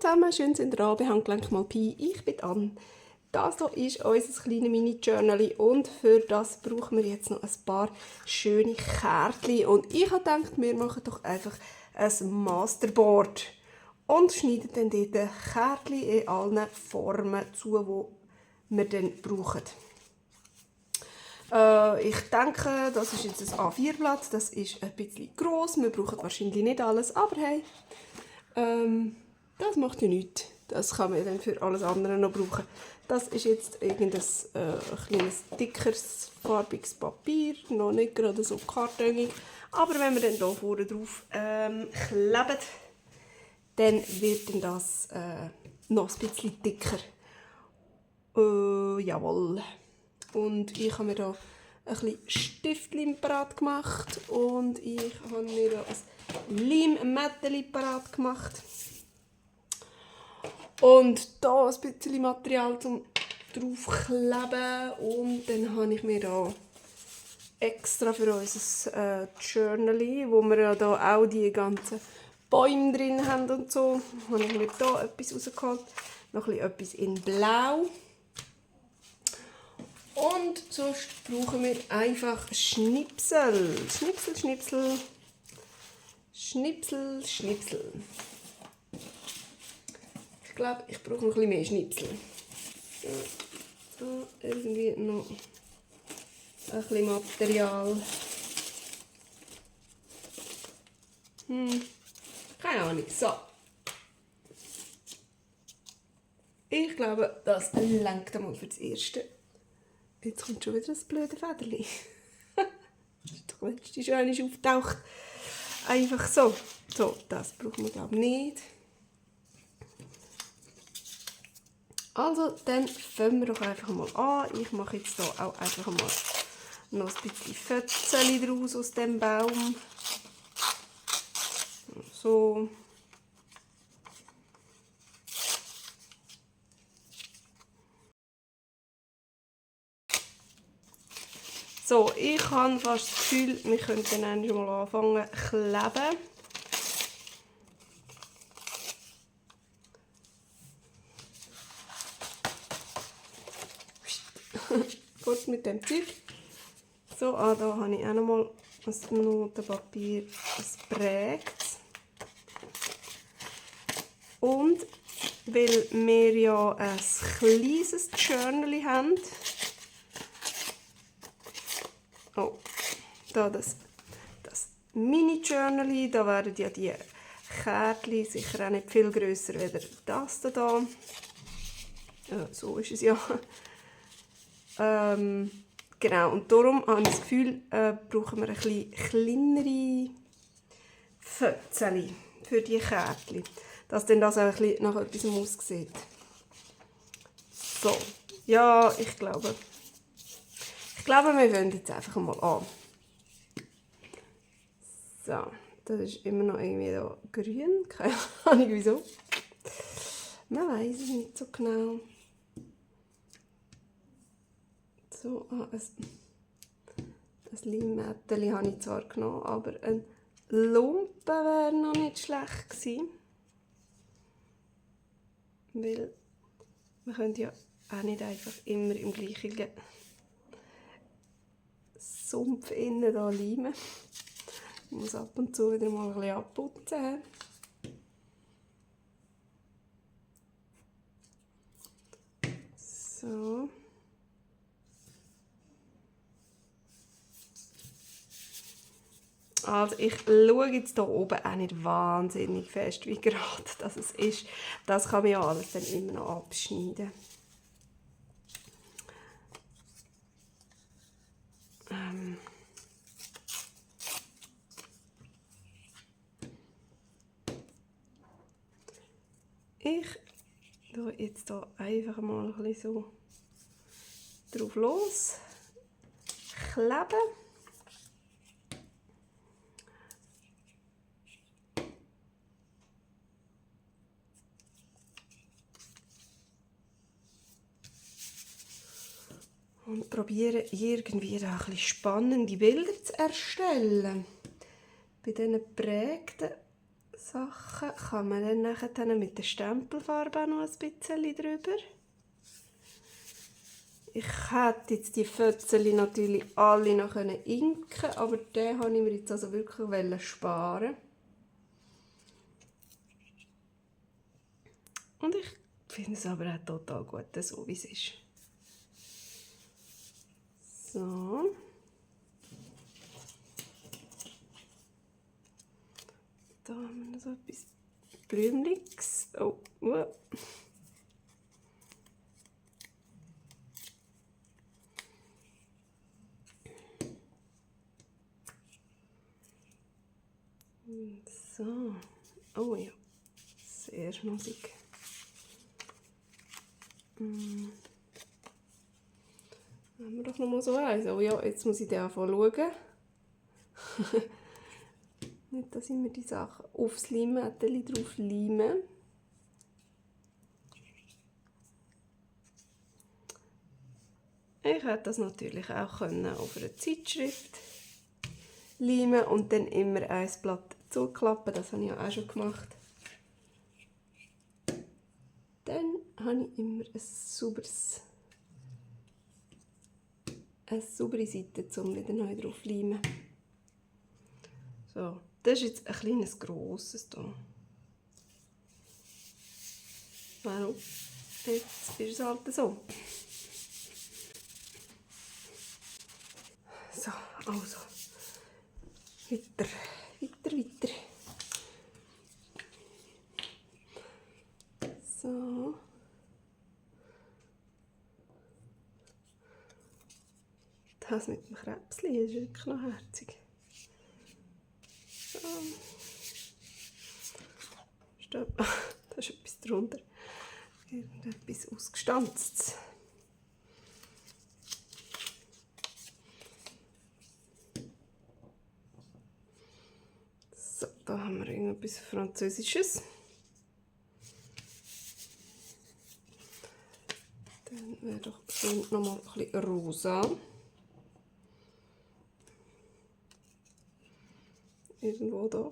zusammen, schön sind ihr da bei Handgelenk mal Pi. Ich bin Anne. Das hier ist unser kleines Mini-Journal und für das brauchen wir jetzt noch ein paar schöne Kärtchen. Und ich habe gedacht, wir machen doch einfach ein Masterboard und schneiden dann dort Kärtchen in allen Formen zu, die wir dann brauchen. Ich denke, das ist jetzt ein A4-Blatt, das ist ein bisschen gross, wir brauchen wahrscheinlich nicht alles, aber hey, das macht ja nichts. Das kann man dann für alles andere noch brauchen. Das ist jetzt irgendein kleines, dickeres, farbiges Papier, noch nicht gerade so kartonig, aber wenn wir dann hier vorne drauf kleben, dann wird dann das noch ein bisschen dicker. Jawohl. Und ich habe mir hier ein bisschen Stiftchen parat gemacht und ich habe mir hier ein Leimmätteli parat gemacht. Und hier ein bisschen Material zum draufkleben. Und dann habe ich mir hier extra für unser Journal, wo wir ja hier auch die ganzen Bäume drin haben und so, habe ich mir hier etwas rausgeholt. Noch etwas in Blau. Und sonst brauchen wir einfach Schnipsel. Schnipsel, Schnipsel. Schnipsel, Schnipsel. Ich glaube, ich brauche noch ein bisschen mehr Schnipsel. So, irgendwie noch ein bisschen Material. Keine Ahnung. So. Ich glaube, das reicht einmal für das Erste. Jetzt kommt schon wieder das blöde Federli. Das ist doch letztes Jahr nicht auftaucht. Einfach so. So, das brauchen wir glaube ich nicht. Also, dann fangen wir doch einfach mal an. Ich mache jetzt hier auch einfach mal noch ein bisschen Fötzchen draus aus dem Baum. So. So, ich habe fast das Gefühl, wir könnten dann schon mal anfangen zu kleben. Kurz mit dem Zeug. So, da habe ich auch noch mal ein Notenpapier, ein prägtes. Und weil wir ja ein kleines Journal haben, oh, da das Mini-Journal, da werden ja die Kärtchen sicher auch nicht viel grösser als das hier. So ist es ja. Genau, und darum habe ich das Gefühl, brauchen wir ein bisschen kleinere Fötzchen für die Kärtchen, dass dann das auch ein bisschen nach etwas aussieht. So, ja, ich glaube, wir fangen jetzt einfach mal an. So, das ist immer noch irgendwie da grün, keine Ahnung wieso. Man weiß es nicht so genau. So, ein Leimmätteli habe ich zwar genommen, aber ein Lumpen wäre noch nicht schlecht gewesen. Weil man könnte ja auch nicht einfach immer im gleichen Sumpf innen da leimen. Ich muss ab und zu wieder mal ein bisschen abputzen. So. Also ich schaue jetzt hier oben auch nicht wahnsinnig fest, wie gerade das ist. Das kann man ja alles dann immer noch abschneiden. Ich tue jetzt hier einfach mal ein bisschen so drauf los kleben. Und probiere irgendwie da ein bisschen spannende Bilder zu erstellen. Bei diesen Prägten Sachen kann man dann nachher mit der Stempelfarbe auch noch ein bisschen drüber. Ich hätte jetzt die Fötzchen natürlich alle noch inken können, aber den habe ich mir jetzt also wirklich sparen. Und ich finde es aber auch total gut, so wie es ist. So. Da haben wir noch so etwas Blümliches. Oh, So. Oh ja, sehr schmutzig. Haben wir doch noch mal so eins. Oh ja, jetzt muss ich den anfangen schauen. Nicht, dass ich mir die Sachen aufs Limette drauf leime. Ich hätte das natürlich auch auf einer Zeitschrift leimen und dann immer ein Blatt zuklappen. Das habe ich auch schon gemacht. Dann habe ich immer eine saubere Seite, um wieder neu drauf zu leimen. So, das ist jetzt ein kleines grosses hier. Warum? Jetzt ist es halt so. So, also. Weiter. So. Das mit dem Krebschen ist wirklich noch herzig. So. Stopp. Da ist etwas drunter. Irgendetwas Ausgestanztes. So, da haben wir irgendetwas Französisches. Dann wäre doch schön noch mal ein bisschen rosa. Irgendwo da.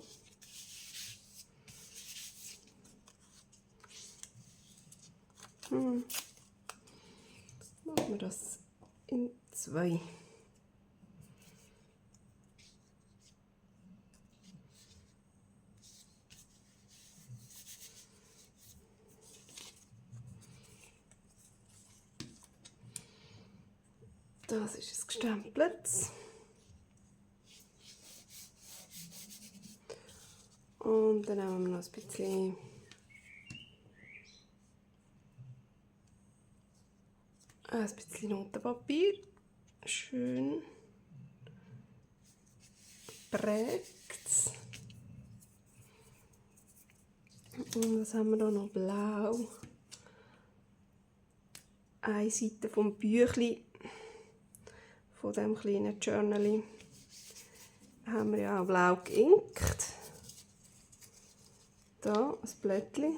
Machen wir das in 2. Das ist es gestempelt. Und dann nehmen wir noch ein bisschen Notenpapier. Schön geprägt. Und was haben wir da noch? Blau. Eine Seite vom Büchlein, von diesem kleinen Journal, haben wir ja auch blau geinkt. Da ein Blättchen.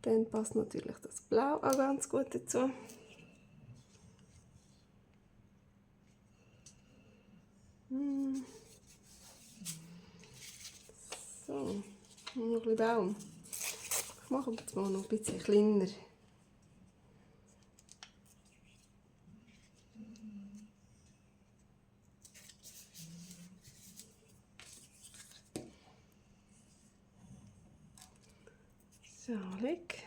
Dann passt natürlich das Blau auch ganz gut dazu. So, noch ein bisschen Baum. Ich mache jetzt mal noch ein bisschen kleiner. So, leg.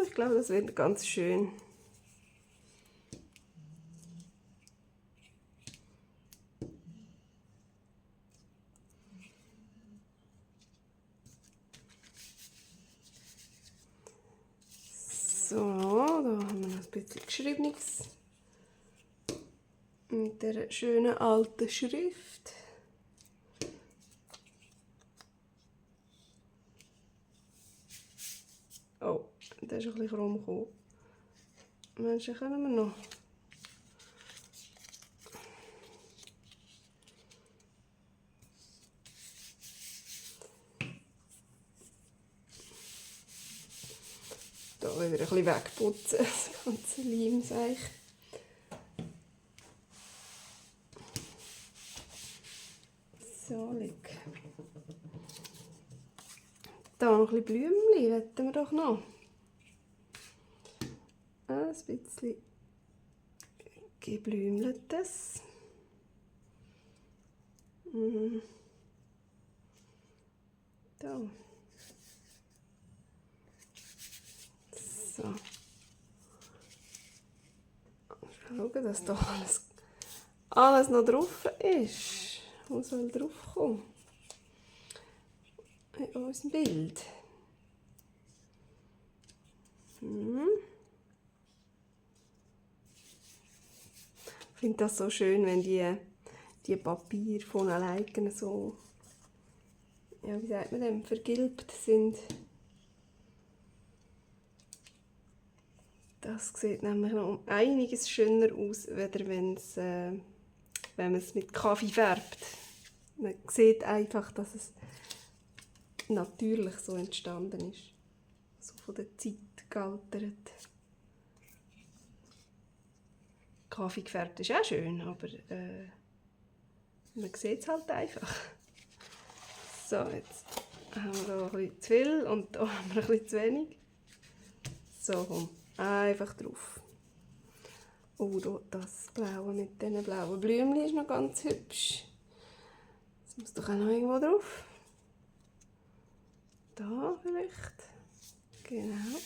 Ich glaube, das wird ganz schön. So, da haben wir noch ein bisschen Geschriebenes. Mit der schönen alten Schrift. Oh, der ist ein bisschen krumm gekommen. Menschen können wir noch. Hier wieder ein bisschen wegputzen, das ganze Leimseich. So, leg. Da noch ein bisschen Blümchen, wollen wir doch noch. Ein bisschen geblümeltes. Da. So. Schauen, dass da alles noch drauf ist. Wo soll drauf kommen? In unserem Bild. Ich finde das so schön, wenn die Papiere von alleine so, ja, wie sagt man dem, vergilbt sind. Das sieht nämlich noch um einiges schöner aus, als wenn man es mit Kaffee färbt. Man sieht einfach, dass es natürlich so entstanden ist. So von der Zeit gealtert. Kaffee gefärbt ist auch schön, aber man sieht es halt einfach. So, jetzt haben wir hier ein bisschen zu viel und hier haben wir ein bisschen zu wenig. So, komm, einfach drauf. Oh, das Blaue mit diesen blauen Blümchen ist noch ganz hübsch. Das muss doch auch noch irgendwo drauf. Da vielleicht. Genau.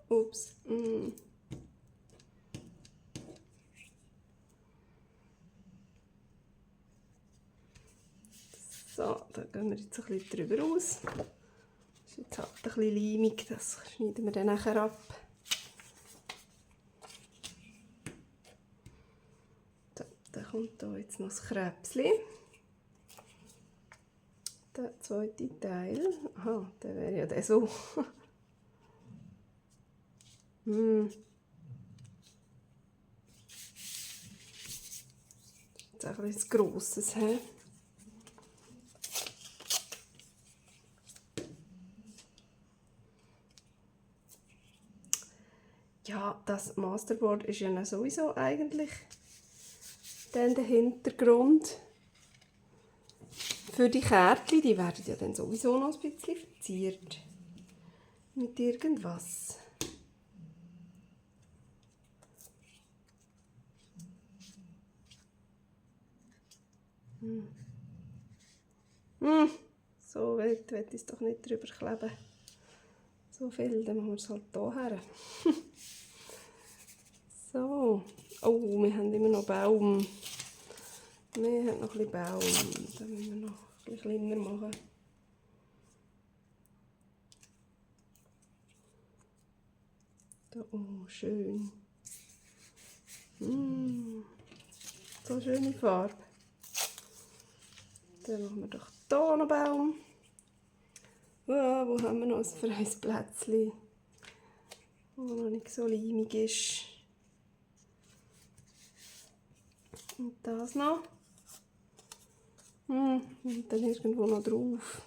Ups. So, da gehen wir jetzt ein bisschen drüber aus. Das ist jetzt halt ein bisschen leimig, das schneiden wir dann nachher ab. So, dann kommt hier jetzt noch das Krebschen. Der zweite Teil. Aha, der wäre ja der so. Das ist auch ein bisschen grosses. He? Ja, das Masterboard ist ja sowieso eigentlich dann der Hintergrund für die Kärtchen. Die werden ja dann sowieso noch ein bisschen verziert mit irgendwas. So wild will ich es doch nicht drüber kleben. So viel, dann machen wir es halt hier her. So. Oh, wir haben immer noch Baum. Wir haben noch ein bisschen Baum. Den müssen wir noch ein bisschen kleiner machen. Da, oh, schön. So schöne Farbe. Dann machen wir doch hier noch Baum. Ja, wo haben wir noch ein freies Plätzchen, wo noch nicht so leimig ist. Und das noch. Und dann irgendwo noch drauf.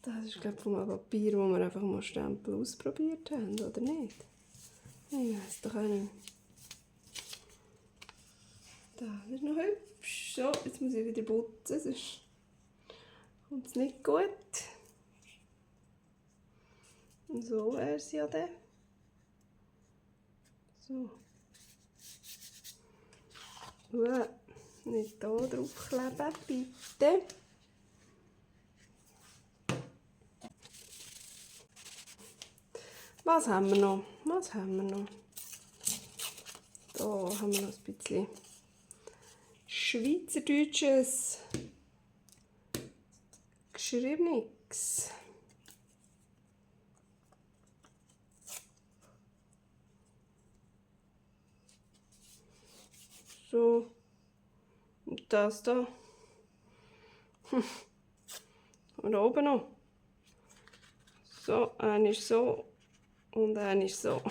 Das ist, glaube ich, von einem Papier, wo wir einfach mal Stempel ausprobiert haben, oder nicht? Ich weiß doch auch nicht. Das ist noch hübsch. So, jetzt muss ich wieder putzen, sonst kommt es nicht gut. Und so wäre es ja dann. So. Nicht hier drauf kleben, bitte. Was haben wir noch? Was haben wir noch? Da haben wir noch ein bisschen Schweizerdeutsches Geschriebenes. So. Und das da. Und oben noch. So, einer ist so und einer ist so.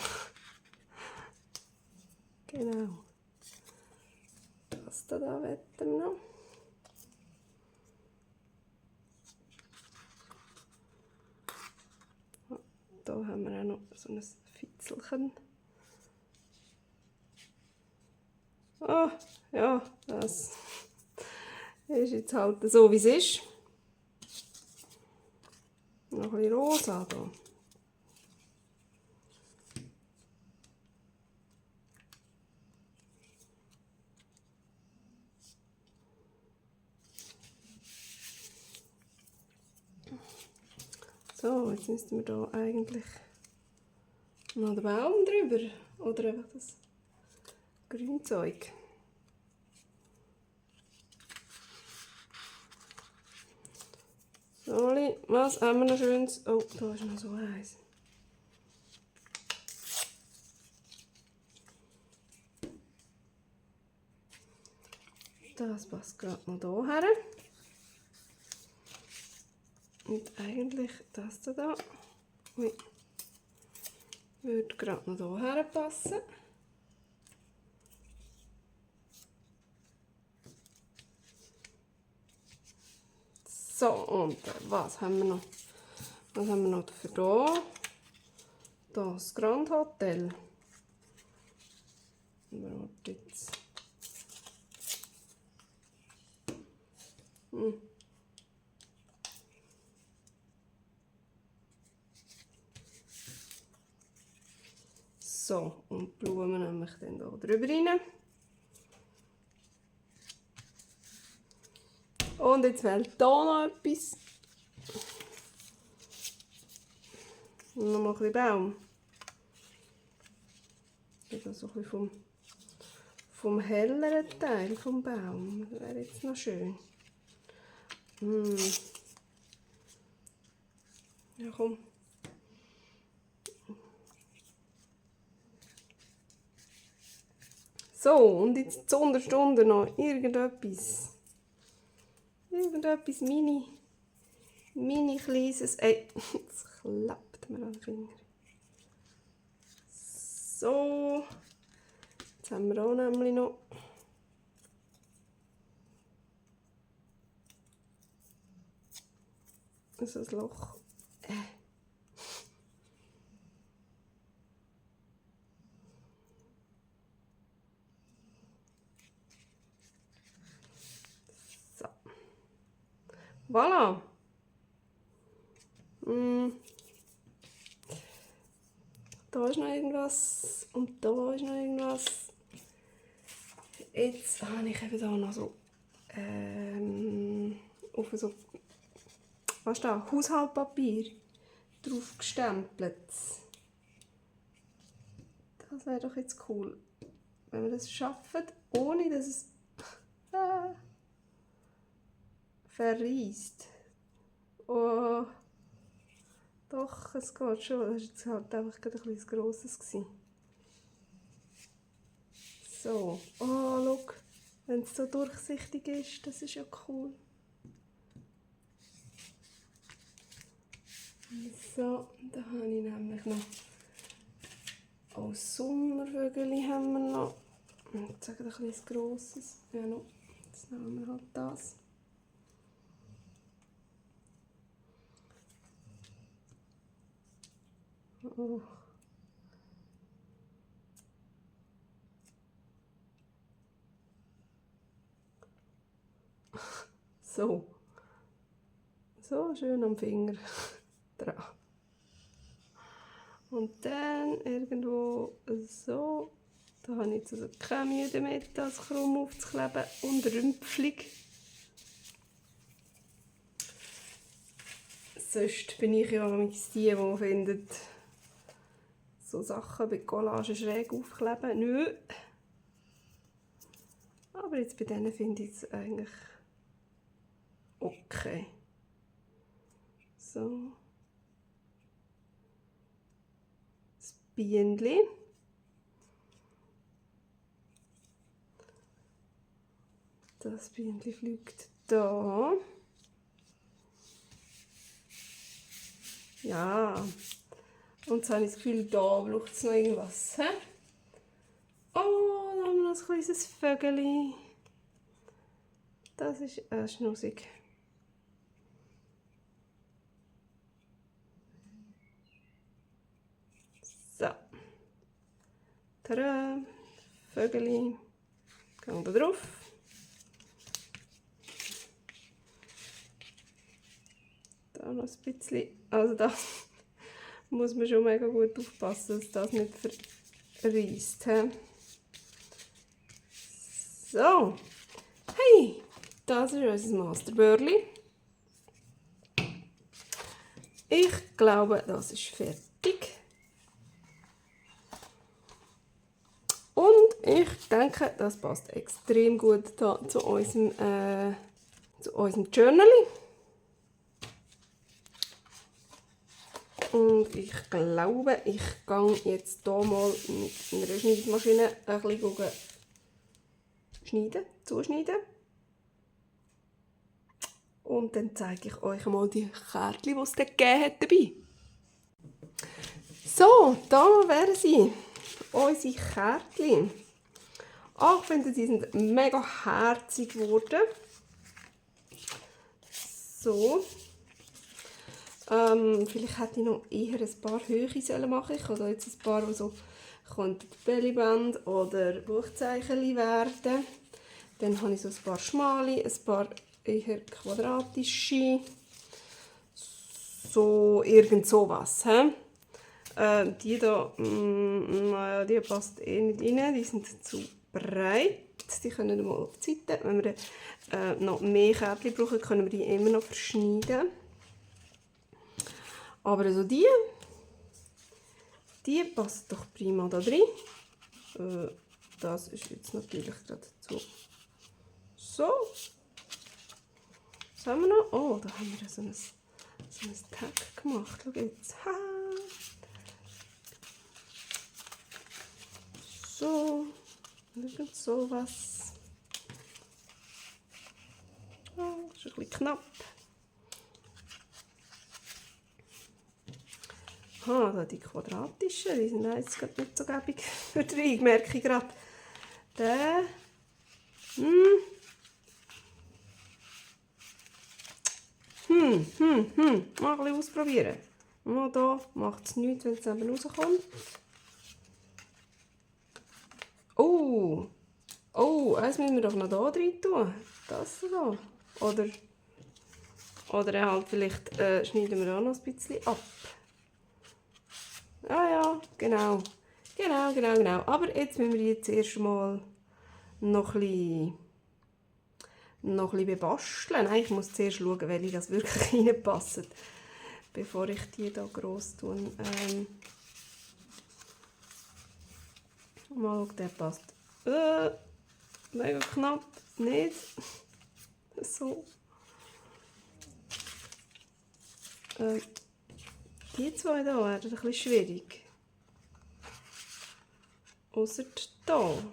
Genau. Das da wetten wir noch. haben wir auch noch so ein Fitzelchen. Ah, ja, das ist jetzt halt so, wie es ist. Noch ein bisschen rosa hier. So, jetzt müssten wir hier eigentlich noch den Baum drüber. Oder einfach das Grünzeug. So, was haben wir noch Schönes? Oh, da ist noch so eins. Das passt gerade noch hier her. Und eigentlich das da würde gerade noch hierher passen. So, und was haben wir noch? Was haben wir noch für hier? Das Grand Hotel. Warte jetzt. So, und die Blumen nämlich dann hier drüber rein. Und jetzt fehlt hier noch etwas. Und noch mal ein bisschen Baum. Das so ein bisschen vom helleren Teil vom Baum. Das wäre jetzt noch schön. Ja, komm. So, und jetzt zur Unterstunde noch irgendetwas. Irgendetwas mini kleines. Ey, das klappt mir an den Finger. So. Jetzt haben wir auch nämlich noch so ein Loch. So. Voilà. Da ist noch irgendwas und da ist noch irgendwas. Jetzt habe ich eben da noch so auf so, was da, Haushaltpapier drauf gestempelt. Das wäre doch jetzt cool, wenn wir das schaffen, ohne dass es verreist. Oh, doch, es geht schon. Das war jetzt halt einfach ein bisschen grosses. So, oh, schau, wenn es so durchsichtig ist, das ist ja cool. So, da habe ich nämlich noch auch Sommervögel haben wir noch. Jetzt sage ich ein bisschen grosses. Ja, no. Jetzt nehmen wir halt das. Oh. So. So schön am Finger dran. Und dann irgendwo so. Da habe ich jetzt also keine Mühe mehr, das krumm aufzukleben und rümpflig. Sonst bin ich ja mit die findet, so Sachen bei Collagen schräg aufkleben. Nö. Aber jetzt bei denen finde ich es eigentlich okay. So. Das Bienenli. Das Bienenli fliegt da. Ja. Und jetzt habe ich das Gefühl, da braucht es noch irgendwas. He? Oh, da haben wir noch ein kleines Vögel. Das ist schnussig. Tada! Vögeli. Gehen da drauf. Da noch ein bisschen. Also da muss man schon mega gut aufpassen, dass das nicht verreist. So. Hey! Das ist unser Masterbörli. Ich glaube, das ist fertig. Und ich denke, das passt extrem gut da zu unserem Journal. Und ich glaube, ich gehe jetzt hier mal mit einer Schneidmaschine ein bisschen zuschneiden. Und dann zeige ich euch mal die Kärtchen, die es da gegeben hat dabei. So, da wären sie. Unsere Kärtchen. Ich finde, die sind mega herzig geworden. So. Vielleicht hätte ich noch eher ein paar Höhe machen. Ich habe jetzt ein paar, die so Bellyband oder Buchzeichen werden. Dann habe ich so ein paar schmale, ein paar eher quadratische. So irgend sowas. Die hier, naja, die passt eh nicht rein, die sind zu breit. Die können wir mal auf die Seite. Wenn wir noch mehr Kärtchen brauchen, können wir die immer noch verschneiden. Aber also die passt doch prima da drin. Das ist jetzt natürlich gerade so. Was haben wir noch? Oh, da haben wir so ein Tag gemacht. Schau jetzt. So, irgend sowas. Oh, ist ein bisschen knapp. Da die quadratischen, die sind jetzt gerade nicht so gäbig für den, merke ich gerade. Der. Mal ein bisschen ausprobieren. Mal da macht es nichts, wenn es eben rauskommt. Eins müssen wir doch noch da drin tun. Das da. Oder halt vielleicht schneiden wir auch noch ein bisschen ab. Ja, genau. Genau. Aber jetzt müssen wir jetzt erstmal noch ein bisschen bebasteln. Nein, ich muss zuerst schauen, welche das wirklich reinpassen, bevor ich die hier gross tue. Mal schauen, der passt. Mega knapp, nicht? So. Die zwei hier werden ein bisschen schwierig. Ausser hier.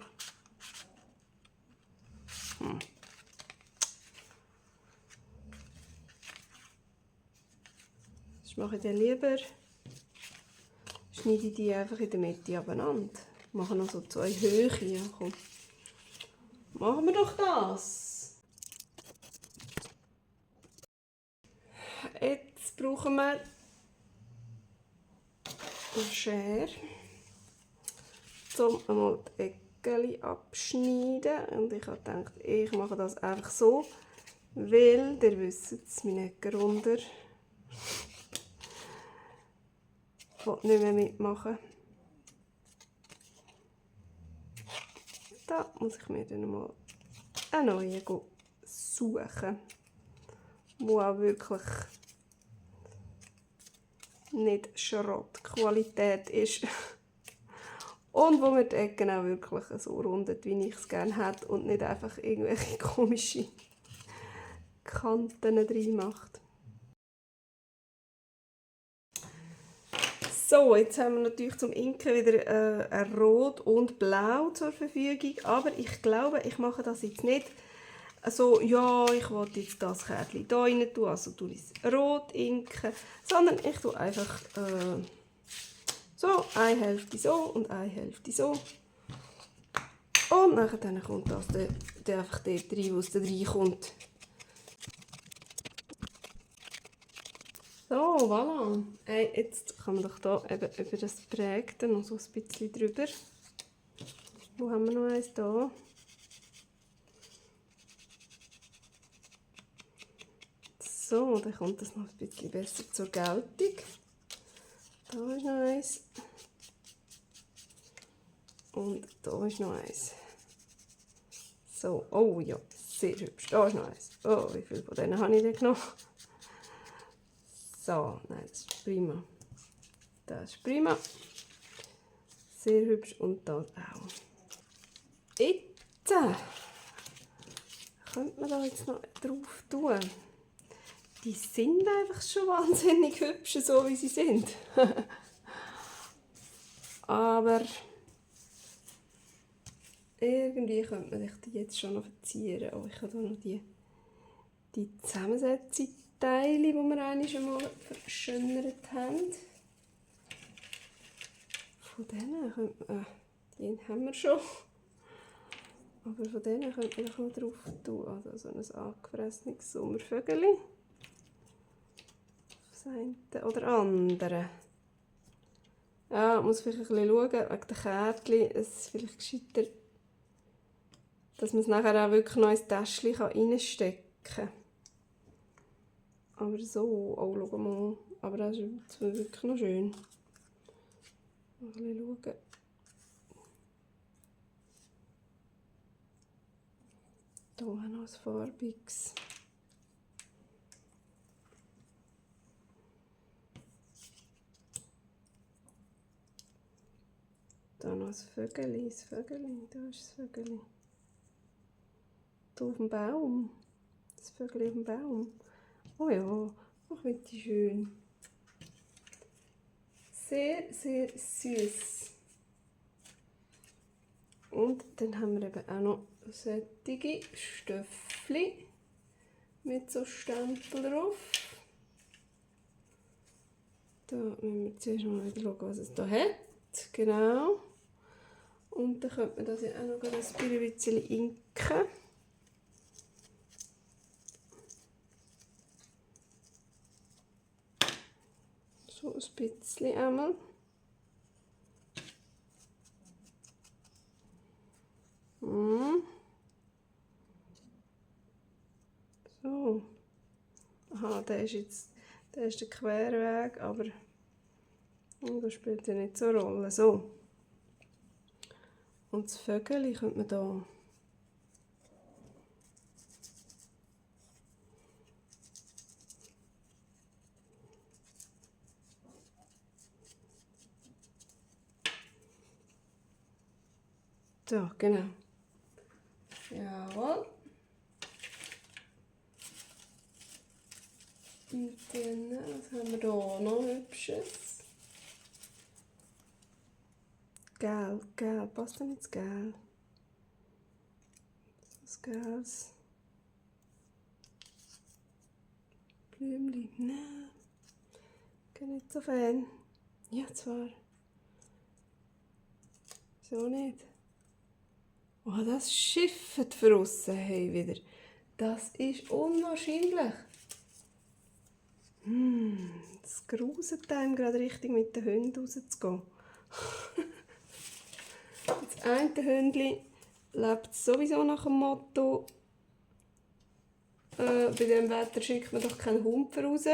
Das mache ich dann lieber. Schneide die einfach in der Mitte abeinander. Mache noch so zwei Höhe. Ja, komm. Machen wir doch das. Jetzt brauchen wir eine Schere, um einmal die Ecken abschneiden. Und ich habe gedacht, ich mache das einfach so, weil, ihr wisst es, meine Ecken runter. Ich will nicht mehr mitmachen. Da muss ich mir dann mal einen neuen suchen, der auch wirklich nicht Schrottqualität ist. Und wo man die Ecken auch wirklich so rundet, wie ich es gerne hätte und nicht einfach irgendwelche komischen Kanten drin macht. So, jetzt haben wir natürlich zum Inken wieder Rot und Blau zur Verfügung, aber ich glaube, ich mache das jetzt nicht so, ja, ich will jetzt das Kärtchen hier rein tun, also tue ich es rot inken, sondern ich tue einfach so, eine Hälfte so und eine Hälfte so. Und nachher kommt das dann einfach dort rein, wo es da reinkommt. So, voilà. Jetzt kann man doch da eben über das Prägte noch so ein bisschen drüber. Wo haben wir noch eins da? So, dann kommt das noch ein bisschen besser zur Geltung. Da ist noch eins. Und da ist noch eins. So, oh ja, sehr hübsch. Da ist noch eins. Oh, wie viele von denen habe ich denn genommen? So, nein, das ist prima. Das ist prima. Sehr hübsch und das auch. Jetzt könnte man da jetzt noch drauf tun. Die sind einfach schon wahnsinnig hübsch, so wie sie sind. Aber irgendwie könnte man sich die jetzt schon noch verzieren. Oh, ich habe hier noch die Zusammensetzungsteile, die wir einmal schon mal verschönert haben. Von denen könnte man, die haben wir schon. Aber von denen könnte man noch drauf tun. Also so ein angefressenes Sommervögel. Das eine oder andere. Ja, ich muss vielleicht ein bisschen schauen, wegen der Kärtchen. Es ist vielleicht gescheiter, dass man es nachher auch wirklich noch ins Täschchen reinstecken kann. Aber so, oh, schau mal. Aber das ist wirklich noch schön. Mal ein bisschen schauen. Hier noch ein farbiges. Da noch ein Vögel, da ist das Vögel. Hier auf dem Baum. Das Vögel auf dem Baum. Oh ja, ach, wie schön. Sehr, sehr süß. Und dann haben wir eben auch noch solche Stöffli mit so Stempel drauf. Da müssen wir zuerst mal wieder schauen, was es da hat. Genau. Und dann könnte man das ja auch noch ein bisschen inken. So ein bisschen einmal. So. Aha, der ist der Querweg, aber das spielt ja nicht so eine Rolle. So. Und das Vögel könnte man da so, genau. Jawohl. Und dann, was haben wir da noch Hübsches? Gelb, passt denn jetzt Gelb? Das Gelbes. Blümchen, nein. Ich bin nicht so Fan. Ja, zwar. So nicht. Oh, das schifft für aussen, hey, wieder. Das ist unwahrscheinlich. Das gruselt einem gerade richtig, mit den Hunden rauszugehen. Das eine Hündchen lebt sowieso nach dem Motto, bei diesem Wetter schickt man doch keinen Hund raus.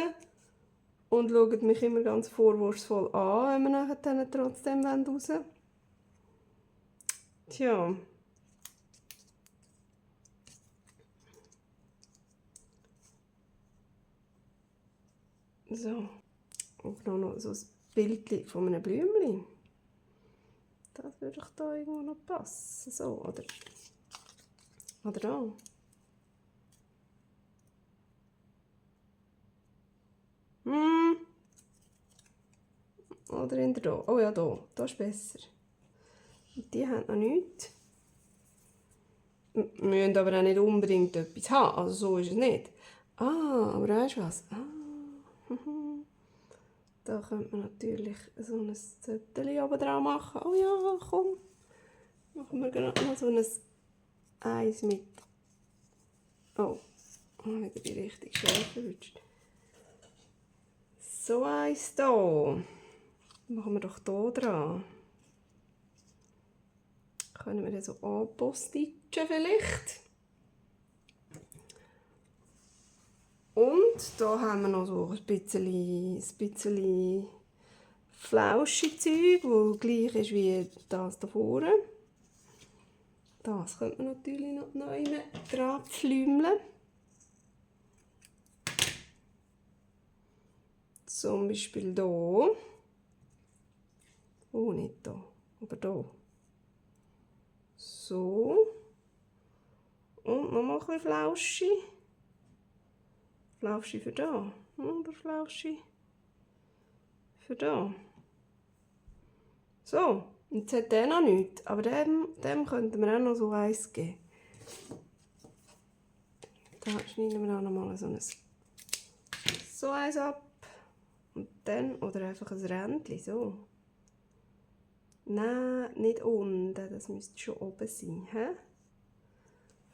Und schaut mich immer ganz vorwurfsvoll an, wenn wir nachher trotzdem raus wollen. Tja. So. Und noch so ein Bild von einem Blümchen. Das würde doch da irgendwo noch passen. So, oder da. Oder in der da. Oh ja, da. Da ist besser. Und die haben noch nichts. Wir müssen aber auch nicht unbedingt etwas haben. Also so ist es nicht. Ah, aber weißt du was? Da könnte man natürlich so ein Zettel oben dran machen. Oh ja, komm. Machen wir gerade noch so ein Eis mit. Oh, wieder die richtige Schärfe erwischt. So eins hier. Machen wir doch hier dran. können wir so anpostitschen vielleicht. Und da haben wir noch so ein bisschen Flauschi-Zeug, das gleich ist wie das da vorne. Das könnte man natürlich noch neu dran pflümeln. Zum Beispiel hier. Oh, nicht da, aber hier. So. Und nochmal ein bisschen Flauschi. Flauschi für da. Oder Flauschi für da. So, jetzt hat der noch nichts. Aber dem könnten wir auch noch so eins geben. Da schneiden wir auch noch mal so eins ab. Und dann, oder einfach ein Rändchen, so. Nein, nicht unten, das müsste schon oben sein. He?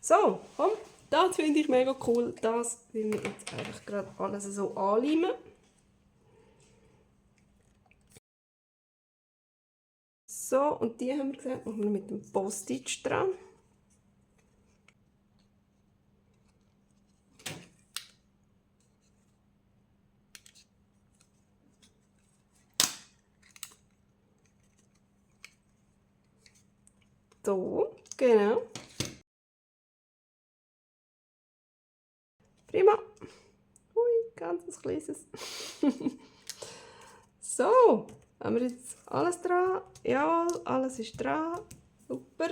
So, komm, das finde ich mega cool. Das will wir jetzt einfach gerade alles so anleimen. So, und die haben wir gesagt, machen wir mit dem Post-it dran. So, genau. Prima. Ui, ganz kleines. So, haben wir jetzt alles dran? Jawohl, alles ist dran. Super.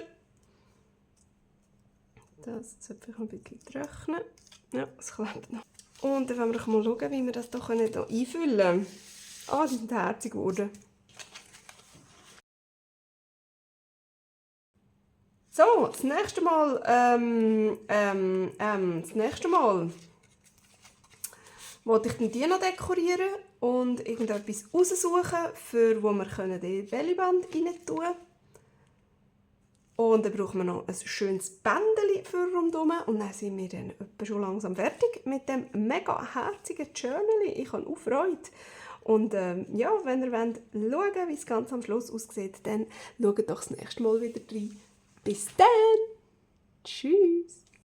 Das sollte ich ein bisschen trocknen. Ja, es klappt noch. Und dann wollen wir mal schauen, wie wir das hier einfüllen können. Ah, die sind herzig geworden. So, das nächste Mal wollte ich die noch dekorieren und irgendetwas raussuchen, für wo wir die Bellyband rein tun können. Und dann brauchen wir noch ein schönes Bändchen für rundherum. Und dann sind wir dann schon langsam fertig mit dem mega herzigen Journal. Ich habe auch Freude. Und ja, wenn ihr wollt schauen, wie es ganz am Schluss aussieht, dann schaut doch das nächste Mal wieder rein. Bis dann! Tschüss!